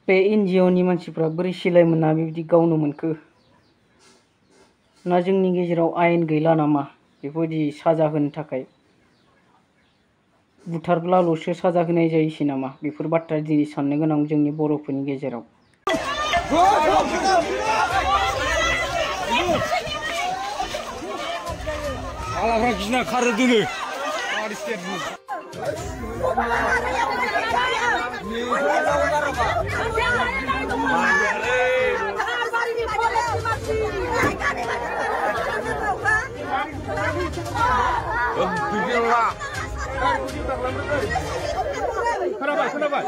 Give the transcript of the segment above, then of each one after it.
बे एनजिअनि मानसिफ्रा बोरै सिलाय मोना बेबायदि गावनो मोनखो ना जोंनि गेजेराव आयेन गैला नामा बेबायदि साजा होनो थाखाय बुथारब्लाल'सो साजा होनाय जायोसै नामा बेफोर बाथ्रा दिनै साननो गोनां जोंनि बर'फोरनि गेजेराव आलाफ्रा गिना खारो दोनो खोनाबाय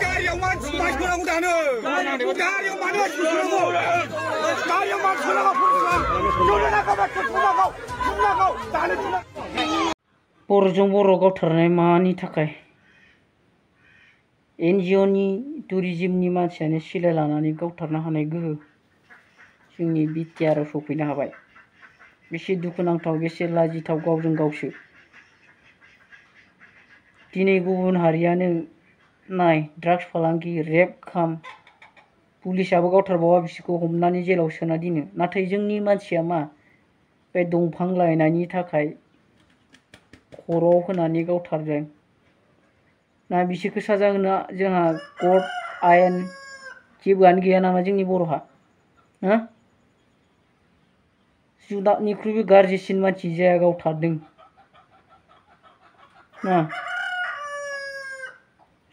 गारियाव मानसि मानसिफोराव दानो गारियाव मानसिफोराव बर'जों बर' गावथारनाय मानि थाखाय एनजिअनि टुरिजिमनि मानसियानो सिलाय लानानै गावथारनो हानाय गोहो जोंनि बिटिआरआव सफैनो हाबाय बेसे दुखुनांथाव बेसे लाजिथाव गावजों गावसो दिनै गुबुन हारियानो नाय ड्राग्स फालांगि रेप खाम पुलिसाबो गावथारबावा बिसोरखौ हमनानै जेलाव सोना दोनो नाथाय जोंनि मानसिया मा बे दंफां लायनायनि थाखाय खर'आव होनानै गावथारदों ना बिसोरखौ साजा होनो जोंहा कर्ट आयेन जेबोआनो गैया नामा जोंनि बर'हा हो जुनादनिख्रुइबो गाज्रिसिन मानसि जाया गावथारदों ना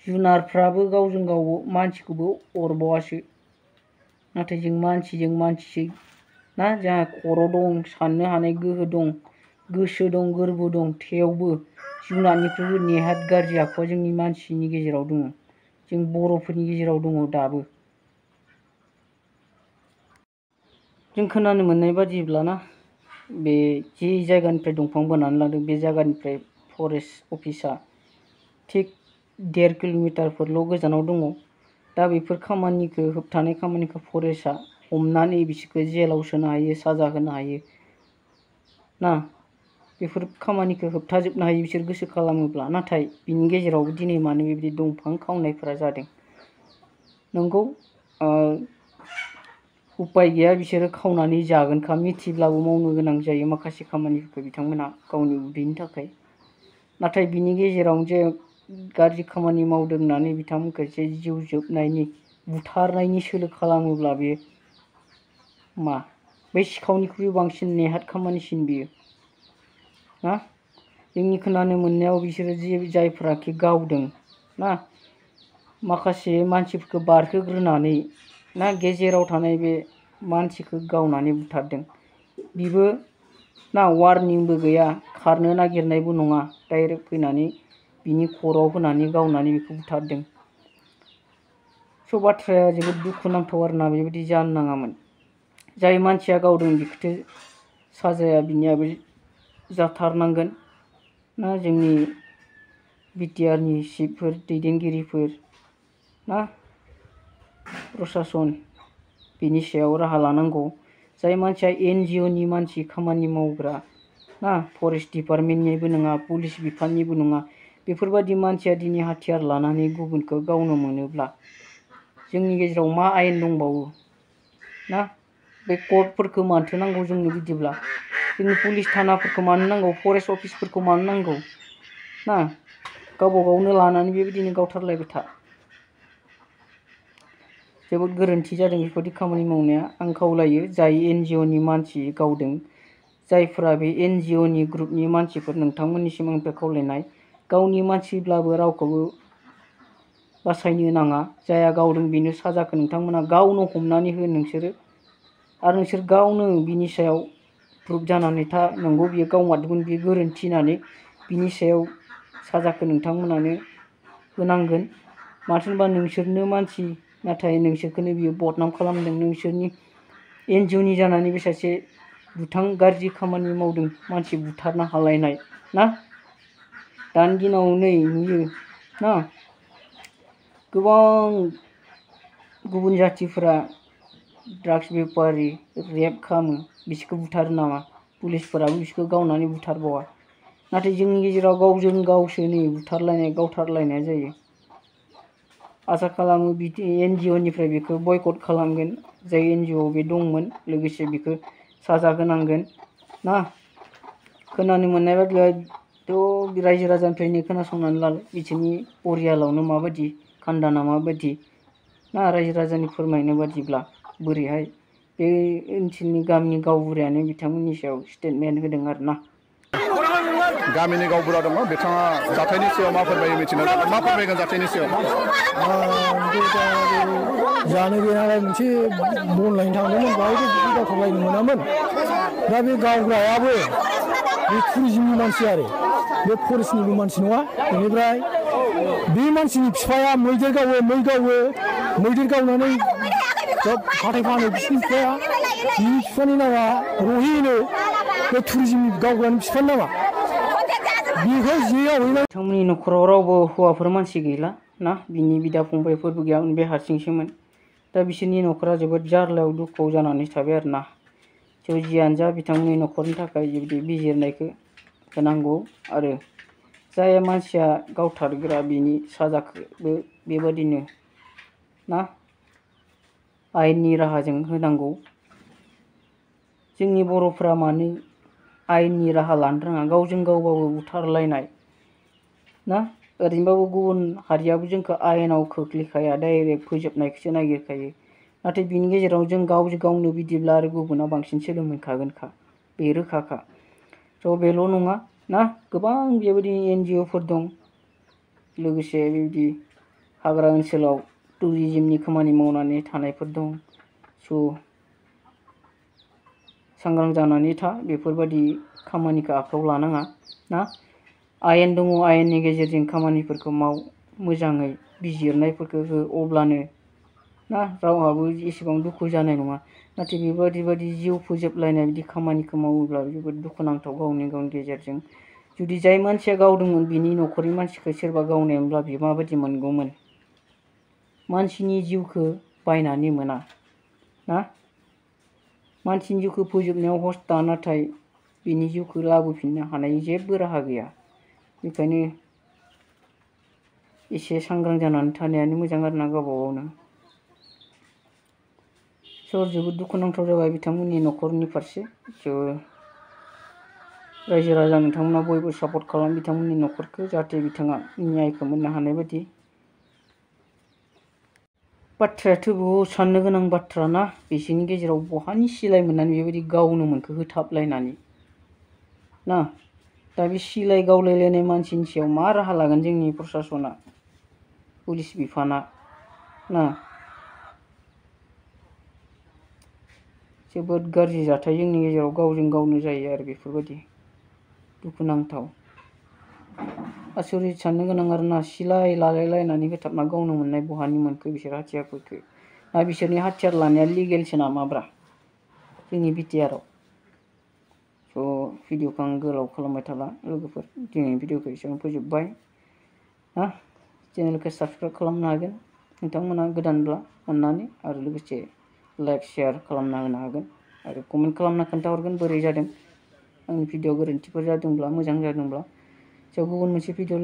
जुनारफ्राबो गावजों गाव मानसिखौबो अरबावासो नाथाय जों मानसिजों मानसिसो ना जोंहा खर' दं साननो हानाय गोहो दं गोसो दं गोरबो दं थेवबो जुनारनिख्रुइबो नेहात गाज्रि आखुवा जोंनि मानसिनि गेजेराव दङ जों बर'फोरनि गेजेराव दङ दाबो जों खोनानो मोननाय बादिब्लाना बे जे जायगानिफ्राय दंफां बोनानै लांदों बे जायगानिफ्राय फरेस्ट अफिसा थिग 1.5 किल'मिटारफोरल' गोजानाव दङ दा बेफोर खामानिखौ होबथानाय खामानिखौ फरेस्टआ हमनानै बिसोरखौ जेलाव सोनो हायो साजा होनो हायो ना बेफोर खामानिखौ होबथाजोबनो हायो बिसोर गोसो खालामोब्ला नाथाय बिनि गेजेरावबो दिनै मानो बेबायदि दंफां खावनायफोरा जादों नंगौ उपाय गैया बिसोरो खावनानै जागोनखा मिथिब्लाबो मावनो गोनां जायो माखासे खामानिफोरखौ बिथांमोना गावनि उदैनि थाखाय नाथाय बिनि गेजेरावनो जे गाज्रि खामानि मावदों होननानै बिथांमोनखौ जे जिउ जोबनायनि बुथारनायनि सोलो खालामोब्ला बे मा बै सिखावनिख्रुइ बांसिन नेहात खामानिसिन बियो ना जोंनि खोनानो मोननायाव बिसोरो जायफोराखि गावदों ना माखासे मानसिफोरखौ बारहोग्रोनानै ना गेजेराव थानाय बे मानसिखौ गावनानै बुथारदों बिबो ना वार्निंबो गैया खारनो नागिरनायबो नङा डाइरेक्ट फैनानै बिनि खर'आव होनानै गावनानै बेखौ बुथारदों स' बाथ्राया जोबोद दुखुनांथाव आरोना बेबायदि जानो नाङामोन जाय मानसिया गावदों बेखौथ' साजाया बिनियाबो जाथारनांगोन ना जोंनि बिटिआरनि चिफफोर दैदेनगिरिफोर ना प्रसासन बिनि सायाव राहा लानांगौ जाय मानसिया एनजिअनि मानसि खामानि मावग्रा ना फरेस्ट डिपार्टमेन्टनिबो नङा पुलिस बिफाननिबो नङा बेफोरबायदि मानसिया दिनै हाथियार लानानै गुबुनखौ गावनो मोनोब्ला जोंनि गेजेराव मा आयेन दंबावो ना बे कर्टफोरखौ मानथो नांगौ जोंनो बिदिब्ला जोंनि पुलिस थानाफोरखौ मानो नांगौ फरेस्ट अफिसफोरखौ मानो नांगौ ना गावबा गावनो लानानै बेबायदिनो गावथारलायबाय था जोबोद गोरोन्थि जादों बेफोरबायदि खामानि मावनाया आं खावलायो जाय एनजिअनि मानसि गावदों जायफोरा बे एनजिअनि ग्रुपनि मानसिफोर नोंथांमोननिसिम आंनिफ्राय खावलायनाय गावनि मानसिब्लाबो रावखौबो बासायनो नाङा जाया गावदों बेनो साजाखौ नोंथांमोना गावनो हमनानै हो नोंसोरो आरो नोंसोर गावनो बिनि सायाव प्रुफ जानानै था नंगौ बियो गाव मारदोंमोन बियो गोरोन्थि होननानै बिनि सायाव साजाखौ नोंथांमोनानो होनांगोन मानो होनबा नोंसोरनो मानसि नाथाय नोंसोरखौनो बियो बदनाम खालामदों नोंसोरनि एनजिअनि जानानै बे सासे गाज्रि खामानि मावदों मानसि बुथारनो हालायनाय ना दानि दिनाव नै नुयो ना गोबां गुबुन जाथिफोरा ड्राग्स बेपारि रेप खालामो बिसोरखौ बुथारो नामा? पुलिसफोराबो बिसोरखौ गावनानै बुथारबावा। नाथाय जोंनि गेजेराव गावजों गावसो नै बुथारलायनाय गावथारलायनाय जायो। आसा खालामो बिदि NGO निफ्राय बेखौ बयकट खालामगोन। जाय NGO बे दंमोन लोगोसे बेखौ साजा होनांगोन ना। खोनानो मोननाय बायदिब्लाथ' रायजो राजानिफ्रायनो खोनासंनानै लालाय बिसोरनि परियालावनो माबायदि खानदाना माबायदि ना रायजो राजानि फोरमायनाय बादिब्ला बोरैहाय बे ओनसोलनि गामिनि गावबुरायानो बिथांमोननि सायाव स्टेटमेन्ट होदों आरो ना। गामिनि गावबुरा दङ बिथाङा जाथायनि सायाव मा फोरमायो मिथिनो मा फोरमायगोन जाथायनि सायाव? जानो गैयालाय मोनसे बन लायनो थांदोंमोन बाहायबो बिदि गावथारलायनो मोनामोन। दा बे गावग्रायाबो बे टुरिजिमनि मानसि आरो बे फरेस्टनिबो मानसि नङा। बेनिफ्राय बे मानसिनि बिफाया मैदेर गावो मैदेर गावनानै हाथाय फानो बिसिनि बिफाया। बिनि बिफानि नामा रहिनो बे टुरिजिमनि गावग्रानि बिफानि नामा बेखौ जेयाव बिथांमोननि न'खराव रावबो हौवाफोर मानसि गैला ना बिनि बिदा फंबायफोरबो गैयामोन बे हारसिंसोमोन। दा बिसोरनि न'खरा जोबोद जार्लायाव दुखुआव जानानै थाबाय आरो ना। जियानो जा बिथांमोननि न'खरनि थाखाय बिदि बिजिरनायखौ होनांगौ आरो जाय मानसिया गावथारग्रा बिनि साजाखौबो बेबादिनो ना आयेननि राहाजों होनांगौ। जोंनि बर'फ्रा मानो आयेननि राहा लानो रोङा? गावजों गावबाबो बुथारलायनाय ना ओरैनोबाबो गुबुन हारियाबो जोंखौ आयेनाव खोख्लैखाया डाइरेक्ट फोजोबनायखौसो नागिरखायो। नाथाय बिनि गेजेराव जों गावनो बिदिब्ला आरो गुबुना बांसिन सोलो मोनखागोनखा बे रोखाखा। थ' बेल' नङा ना गोबां बेबायदि NGOफोर दं। लोगोसे बेबायदि हाग्रा ओनसोलाव टुरिजिमनि खामानि मावनानै थानायफोर दं। स' सांग्रां जानानै था बेफोरबायदि खामानिखौ आखायाव लानाङा ना। आयेन दङ आयेननि गेजेरजों खामानिफोरखौ माव मोजाङै बिजिरनायफोरखौ हो अब्लानो ना रावहाबो एसेबां दुखु जानाय नङा। नाथाय बेबायदि जिउ फोजोबलायनाय बिदि खामानिखौ मावोब्ला जोबोद दुखुनांथाव गावनि गेजेरजों। जुदि जाय मानसिया गावदोंमोन बिनि न'खरनि मानसिखौ सोरबा गावनायमोनब्ला बे माबायदि मोनगौमोन? मानसिनि जिउखौ बायनानै मोना ना। मानसिनि जिउखौ फोजोबनायाव हस्ता नाथाय बिनि जिउखौ लाबोफिननो हानायनि जेबो राहा गैया। बेखायनो एसे सांग्रां जानानै थानायानो मोजां आरो ना गावबा गावनो। जोबोद दुखुनांथाव जाबाय बिथांमोननि न'खरनि फारसे। रायजो राजा नोंथांमोना बयबो सापर्ट खालाम बिथांमोननि न'खरखौ जाहाथे बिथाङा न्यायखौ मोननो हानाय बायदि। बाथ्रायाथ' बहुद साननो गोनां बाथ्रा ना। बिसोरनि गेजेराव बहानि सिलाय मोननानै बेबायदि गावनो मोनखो होथाबलायनानै ना। दा बे सिलाय गावलायलायनाय मानसिनि सायाव मा राहा लागोन जोंनि प्रसासना पुलिस बिफाना ना। जोबोद गाज्रि जाथाय जोंनि गेजेराव गावजों गावनो जायो आरो बेफोरबायदि दुखुनांथाव आसरित साननो गोनां आरो ना। सिलाय लालायलायनानै होथाबना गावनो मोननाय बहानि मोनखो बिसोर हाथियारफोरखौ? ना बिसोरनि हाथियार लानाया लिगेलसो नामाब्रा जोंनि बिटिआरआव? स' भिडिअखौ आं गोलाव खालामबाय थाला लोगोफोर। दिनैनि भिडिअखौ एसेबां फोजोबबाय ना। चेनेलखौ साबस्क्राइब खालामनो हागोन नोंथांमोना गोदानब्ला अननानै आरो लोगोसे लाइक शेयार खालामना होनो हागोन आरो कमेन्ट खालामना खोन्थाहरगोन बोरै जादों आंनि भिडिअ गोरोन्थिफोर जादोंब्ला मोजां जादोंब्ला। स' गुबुन मोनसे भिडिअ